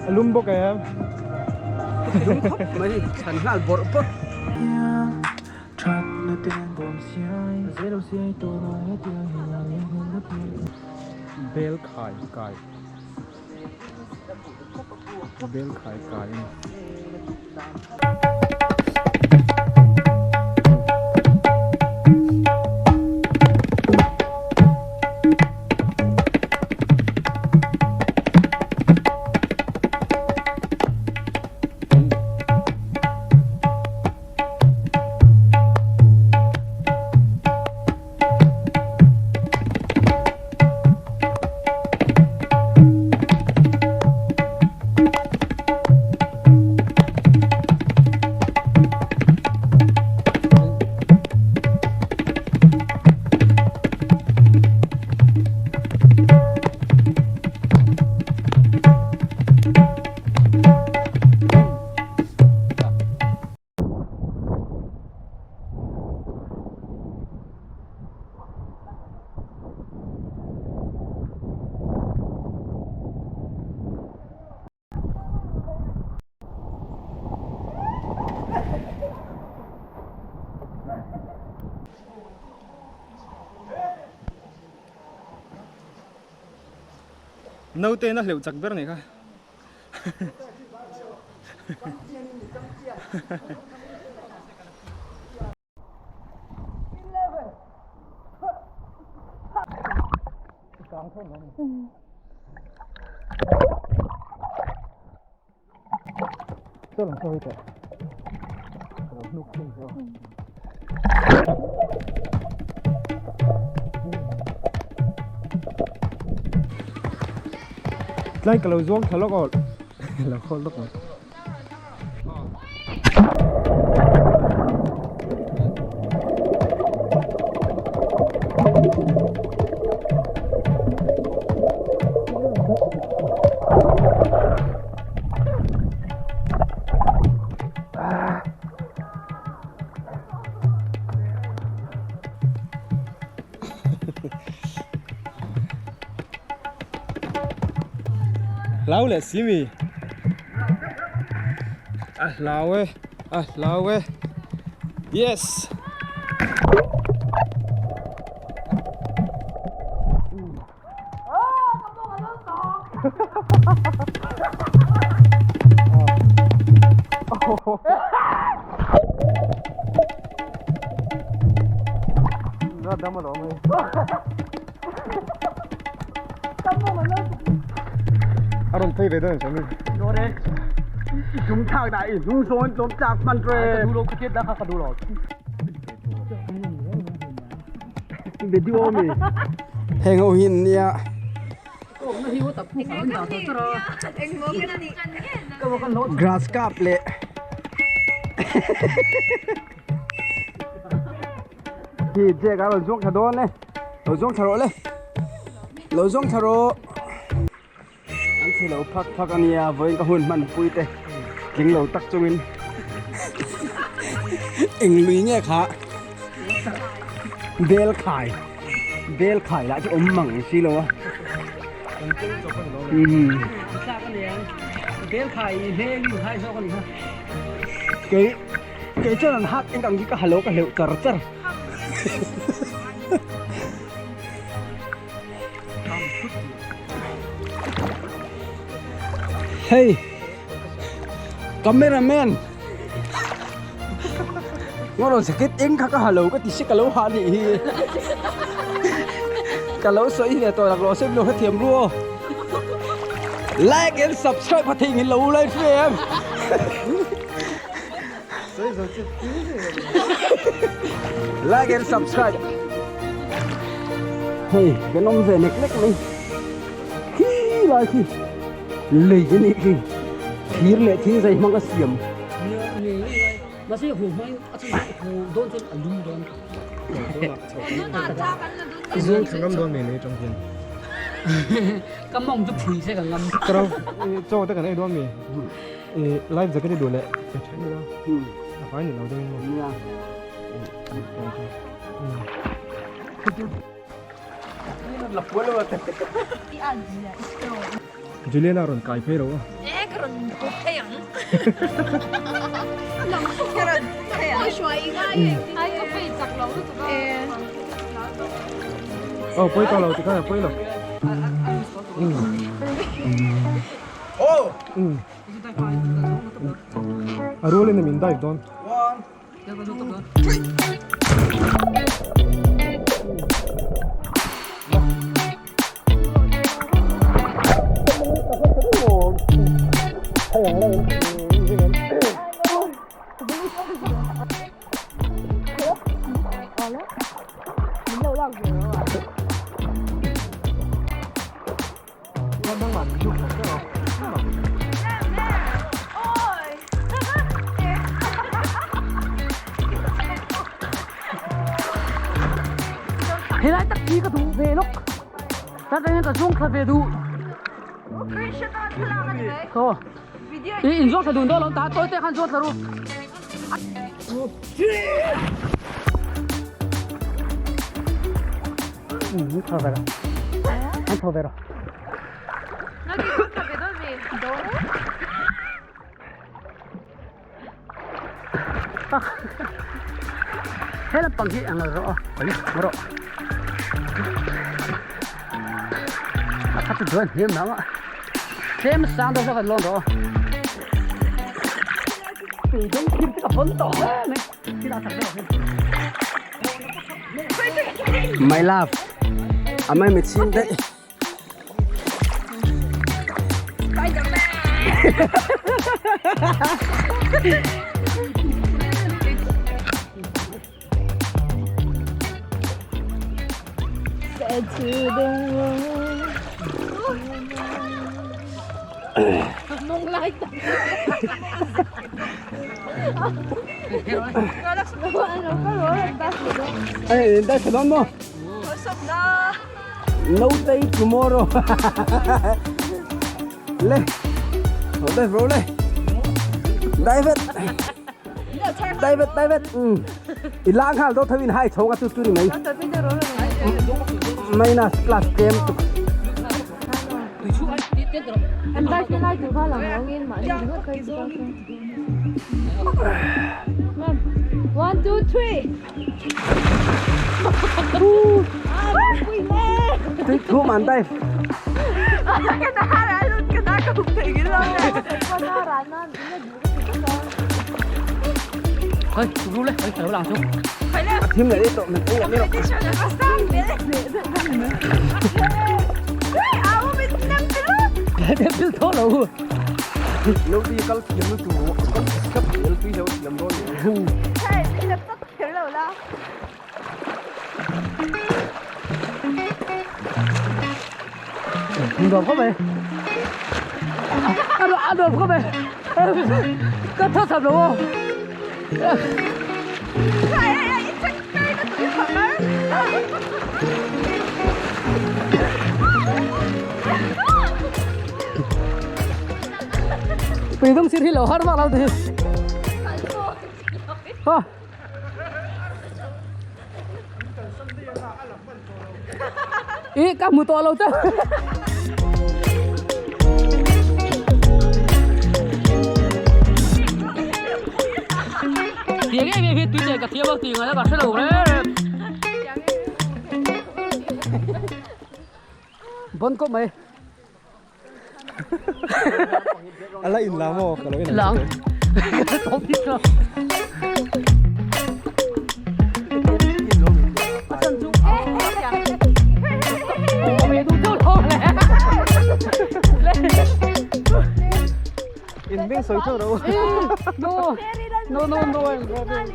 A lum bawk em? Lum khawp mai, chhan nghal bawrh bawrh. Bel khai kai Bel khai kai a ni. Naute in a hleuh chak ber a nih kha. Tlai ka lo zuang thla lawk aw lo khawl lawk mai. Hlau leh si mi a hlau e a hlau e yes A rawn phei ve dawn em Sami? Chung thlak dah i hnung sawn tlawm tlak hman tre. Ka duh lo ka tiat dah kha ka duh lo. Video mi. Heng ho hi nia. Grass carp leh Hi Jack a rawn zawng thla dawn e. Lo zawng thla rawh le. Lo zawng thla rawh. An chhe lo phak phak a nia vawiin ka hun hman pui te tling lo tak chungin eng lui nge kha bel khai bel khai lah chu awm mang si lo a kei kei chuan an hak eng ang hi ka ha lo ka hleuh char char. Hey cameraman Ngon rawn jacket eng kha ka ha lo ka ti si ka lo ha nih hi ka lo sawi ve tawh lak lo sem lo hrethiam ru aw like and subscribe kha thei ngin lo lai hre em Like and subscribe. Hei, kan awm ve nek nek mai. Khi lai khi lei a nih khi. Thir leh thing zai hmang a siam. Mahse hu hmain a chhan hu dawn chuan a lum dawn. Zuang thla ngam dawn mai nei tang hian. Ka mawng chu phui se ka ngam. Karo chaw te kan ei dawn mi. Life jacket i duh leh pe then ila a fai ni lo deuh in maw. Nia. Juliana rawn kai phei lo a. Ka rawn pawh thei ang. Ka rawn thei ang. Ai ka pei chak lo lutuk a. Oh, poi to lo ti kha poi lo. Oh. A rual in min dive dawn. One. Helai tak hi ka duh ve lawk. Ta tangin ka zawng thla ve duh. Thaw. I in zawng thla dun dawn lo ta tawi te khan zawng thla ru. Thaw ve rawh. An thaw ve rawh. He lampang hi ang rawh a rawh a khat chu duan hniam hnam a tlem sang deuh hlek a lawn rawh tui dawng thim te ka hawn tawh hle mai thil a chak deuh hi. My love a mai mi chhing daih. Hey, that's a mo. No day tomorrow. Le. Ho đây bro le. David. David, David. Ừ. I lang hal do thawin hai chho ka chu chu ni mai. Minus plus kem tu. One, two, three. Tui thu man dai. Thôi, rú lên, thôi, thở lòng xuống. Thêm lại đi tụi mình cũng lại đi rồi. Để biết thốt rồi. Lâu đi kal thiam tu kal khap thiam tui lo thiam rồi. Nuam khawp mai. A nuam khawp mai. Ka thaw cham lo aw. Tui dawng sir hi lo har vak lo ti. Ha. Ý các mù to lâu chứ. Tiếng ấy về tuy nhiên cả tiếng bao tiền người ta bảo sẽ đủ đấy. Vẫn có mấy. Ala in lam aw ka lo in Lang. Không biết đâu. In bing sawi theuh ro. No. No no no I'm driving.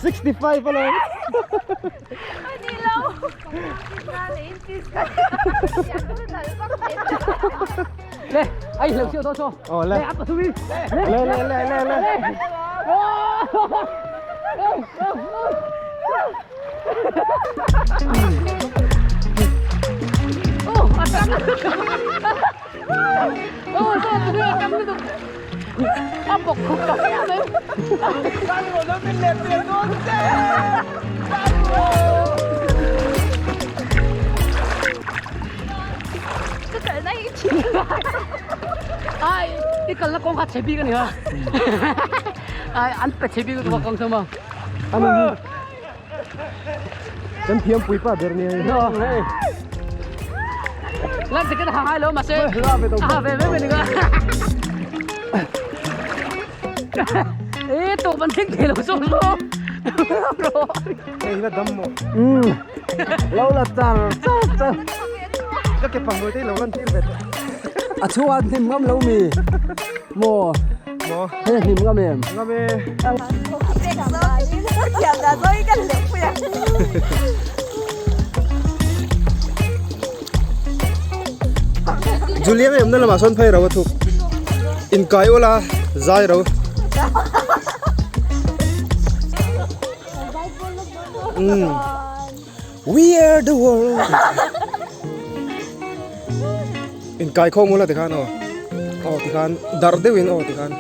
Sixty-five alawm. Lên, anh lẩu siêu to cho. Ờ lên. Lên áp vào thu đi. Lên lên lên lên lên. Ô, A bawk khup ta hle mai. Ka kalna hi thin. Ai, i kalna kawng kha chhe bik a ni ha. Ai, an pe chhe bik lutuk a kawng chhuma. Kan thiam pui pa ber nia. Lan ticket ha ngai lo mahse. A ve ve ve ni ka. Ê tụ vẫn thích thì lo xuống lo. Hei la dam maw. Um lo la char char char. Ka ke pang te lo lan tir ve teh. A chhungah hnim ngam lo mi maw. Maw. Hei hnim ngam em. Ngam e. Julian em na lamah sawn phei ro a thuk. Inkai ula zai ro. Umm We are the world. Inkai khawm ula tikhan aw. Aw tikhan darh deuhin aw tikhan.